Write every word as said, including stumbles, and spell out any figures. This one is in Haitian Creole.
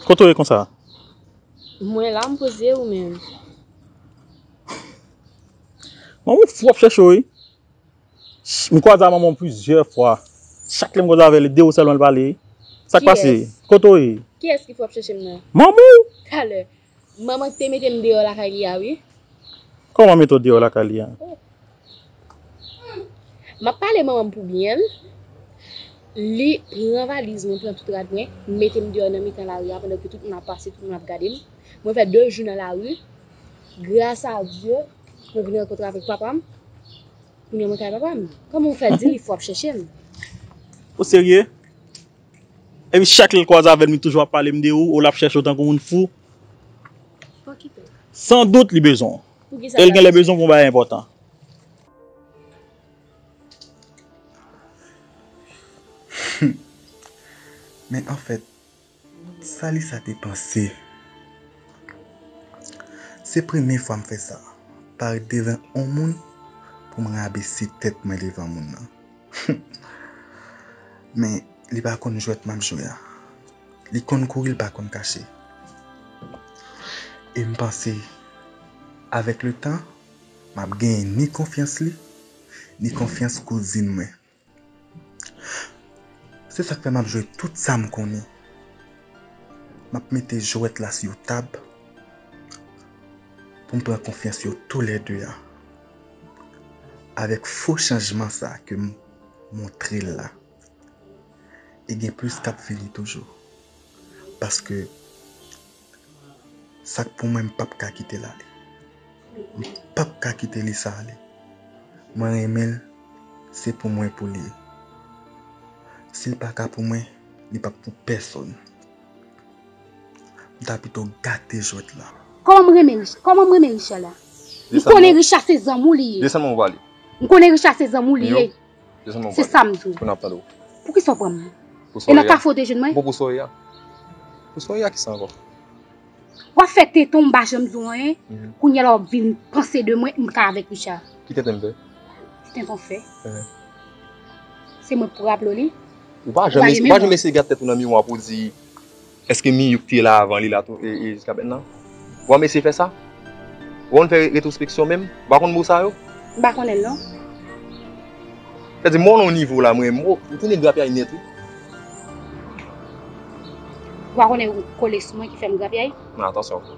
Kote w ye konsa? Mwen la, m poze ou menm. Manman w fou ap chèche w, wi. M kwaze ak manman w plizyè fwa. Chak lè m kwaze avè l, de ou sèlman l pale. Sa k pase? Kiyès? Kote w ye? Kiyès ki fou ap chèche m nan? Manman w! Talè. Manman ki te mete m deyò lakay li a, wi. Kòman mete w deyò lakay li a? Oh. M ap pale manman m pou byen l. Li pran valiz mwen, pran tout rad mwen, mete m deyò nan mitan lari a pandan ke tout moun ap pase, tout moun ap gade m. Mwen fè de jou nan lari. Gras a Dye, mwen vin rankontre avèk papa m. Kounye a mwen kay papa m. Kòman w fè di li fò ap chèche m? Ou serye? Epi chak lè l kwaze avè m, li toujou ap pale m de ou, ou l ap chèche w tankou moun fou. Fò kite. San dout, li bezwen w. Poukisa? E l genlè bezwen w pou yon bagay enpòtan. Men anfèt, sa Lisa te panse? Se premye fwa m fè sa, parèt devan yon moun pou m rabese tèt mwen devan moun nan. Men li pa konn jwèt m ap jwe a. Li konn kouri, li pa konn kache. E m panse, avèk letan, m ap genyen ni konfyans li, ni konfyans kouzin mwen. Se sa k fè m ap jwe tout sa m konnen. M ap mete jwèt la sou tab pou m pran konfyans yo toulède a. Avèk fo chanjman sa ke m montre l la. E gen plis k ap vini toujou. Paske sa k pou mwen, m p ap ka kite l ale. M p ap ka kite Lisa ale. Mwen renmen l, se pou mwen pou l ye. Si l pa ka pou mwen, li p ap pou pèsonn. M ta pito gate jwèt la. Kòman m renmen Rich-, kòman m renmen Richard la? M konnen Richard se zanmi w li ye. Desann mwen w pale. M konnen Richard se zanmi w li ye. Desann mwen w pale. Se sa m di w. Kounye a m ap tande w. Poukisa w pran m? E nan kafe w te jwenn mwen? Bon, pou sa w ye a. Pou sa w ye a, kisa ankò? W ap fè tenten w, m pa janm di w anyen. Kounye a la w ap vin panse de mwen, m ka avèk Richard. Ki tenten m fè? Ki tenten w fè? Se mwen k pou raple w li? Ou pa janm, ou pa janm eseye gade tèt ou nan miwa pou w di, èske Miyou ki te la avan, li la tou, e, e jiska mentnan? W ap eseye fè sa? W ap fè retwospeksyon menm? W pa konn mo sa yo? M pa konnen l non. Sètadi, mwen nan yon nivo la, mwen, mwen, m tounen grapyay nèt, wi. W pa konnen ou kole sou mwen ki fè m grapyay? Men atansyon.